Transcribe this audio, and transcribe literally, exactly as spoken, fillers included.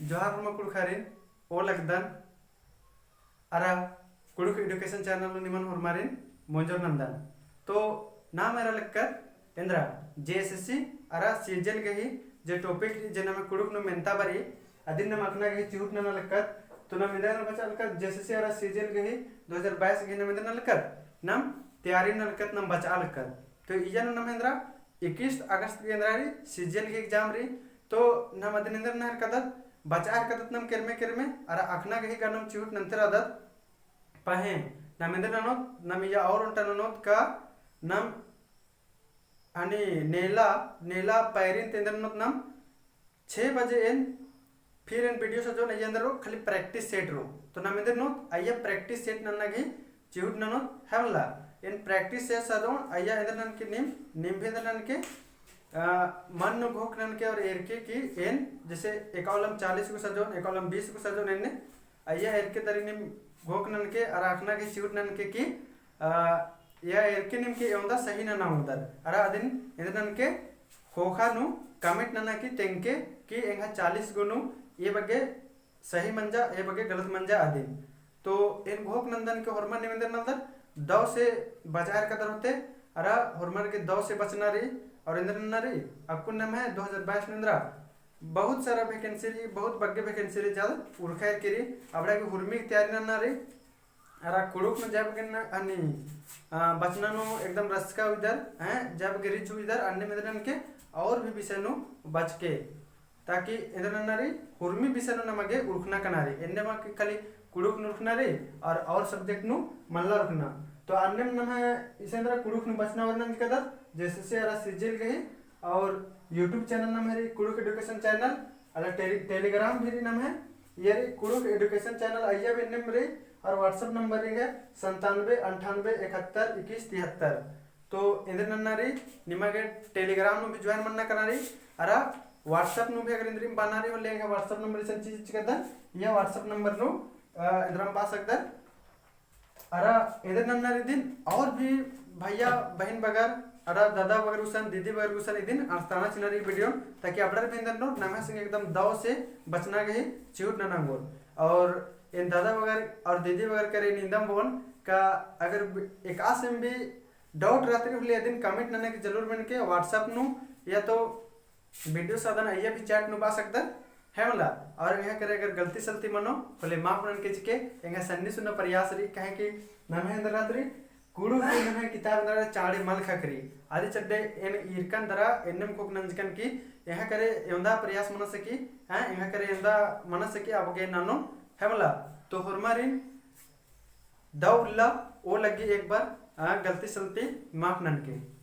जोहार होरमा कुँड़ुख़ारिन, ओ लगदन अरा कुँड़ुख़ education channel नू निमन होरमारिन मोंजोर नन्दन। तो नाम एरा लक्कत एन्दरा JSSC अरा CGL गही जे topic जे नम्है कुँड़ुख़ नू मेन्ता बारी, अदिन नम अख़ना गही चिहुट नना लक्कत। तो नम एन्दरा बचआ लक्कत, JSSC अरा CGL गही दो हज़ार बाईस गही नम एन्दरा नना लक्कत, नम तैयारी नना लक्कत, नम बचआ लक्कत। तो इया नू नम्है एन्दरा इक्कीस अगस्त गही एन्दरा रई, CGL गही exam रई। तो नम अदिन एन्दरा नना हेरकदत, बचआ हेरकदत नम केरमे केरमे, अरा अख़ना गही गा नम चिहुट नन्ते रअदत। पहें नम एन्दरा ननोत, नम इया और ओन्टा ननोत का नम अनि नेला, नेला पैरिन ती एन्दरा ननोत नम छः बजे एन फिर एन video सजोन, अइया एन्दरा रओ खाली practice set रओ। तो नम एन्दरा ननोत अइया practice set नन्ना गही चिहुट ननोत है मला। एन practice set सजोन, अइया एन्दरा ननके नीम, नीम भी एन्दरा ननके, अ, मन नू घोख ननके और एरके कि एन जैसे एका उल्लम चालीस गो सजोन, एका उल्लम बीस गो सजोन एन्ने, अइया एरके दरी नीम घोख ननके अरा अख़ना गही चिहुट ननके कि, अ, या एरके नीम के एवंदा सही नना ओंगदर। अरा अदिन एन्दरा ननके ख़ोख़ा नू comment नना कि तेंगके कि एंग्है चालीस गो नू ए बग्गे सही मंजा, ए बग्गे गलत मंजा अदिन। तो एन घोख नन्दन के होरमर नीम एन्दरा नन्दर दव से बचआ हेरकदर होले, अरा होरमर गे दव से बचना रई, और एन्दरा नन्ना रई, अक्कुन नम्है दो हज़ार बाईस नू एन्दरा बहुत सारा vacancy रई, बहुत बग्गे vacancy रई, ज्यादा उरखा एरके रई, अबड़ा गे हुरमी तैयारी नन्ना रई, अरा कुँड़ुख़ नू जब गे न-, अनि, अ, बचना नू एकदम रस्का उइदर, हैं, जब गे रिझ उइदर, अन्नेम एन्दरा ननके और भी विषय नू बचके, ताकि एन्दरा नन्ना रई, हुरमी विषय नू नमा गे उरखना कना रई। एन्ने मा कि खाली कुँड़ुख़ नू उरखना रई और, और subject नू मल्ला उरखना। तो अन्नेम नम्है इसन एन्दरा कुँड़ुख़ नू बचना ओर नंजकदत, JSSC अरा CGL गही, और YouTube channel नम्है रई कुँड़ुख़ education channel, अरा टेली-, Telegram भी रई नम्है, ये रई कुँड़ुख़ education channel अइया भी एन्नेम रई, और WhatsApp number रई है संतानबे अंठानबे इकहत्तर इक्कीस तिहत्तर। तो एन्दरा नन्ना रई, निमा गे Telegram नू भी join मन्ना कना रई, अरा WhatsApp नू भी अगर एन्दरिम बअना रई होले, एंग्है WhatsApp number इसन चिच्चकदन, या WhatsApp number नू, अ, एन्दरम बआ सकदर। अरा एन्दरा नन्ना रई इदिन और भी भैया बहिन बगर, अरा दादा बगर गुसन, दीदी बगर गुसन इदिन अंड़सताना चिअना रई video, ताकि अबड़ार भी एन्दरा ननोर नम्है संगे एकदम दव से बचना गही चिहुट नना ओंगोर। और एन दादा बगर और दीदी बगर करे निंदम बओन का अगर एकासेम भी doubt रहत रई होले अदिन comment नना गे जरूर मेनके WhatsApp नू या तो video साधन अइया भी chat नू बआ सकदर है मला। और एंग्है करे अगर गलती सलती मनो होले माफ ननके चिके, एंग्है सन्नी सुन्ना प्रयास रई, काहे कि नम्है एन्दरा रहत रई, कुँड़ुख़ नम्है किताब एन्दरा चाड़े मल ख़क्खरई। अदी चड्डे एन ईरकन दरा एन्नेम घोख नंजकन कि एंग्है करे एवंदा प्रयास मना सकी, हैं, एंग्है करे एवंदा मना सकी, अबगे ननोन है मला। तो होरमारिन दव उल्ला ओ लग्गी एक बार, आ, गलती सलती माफ ननके।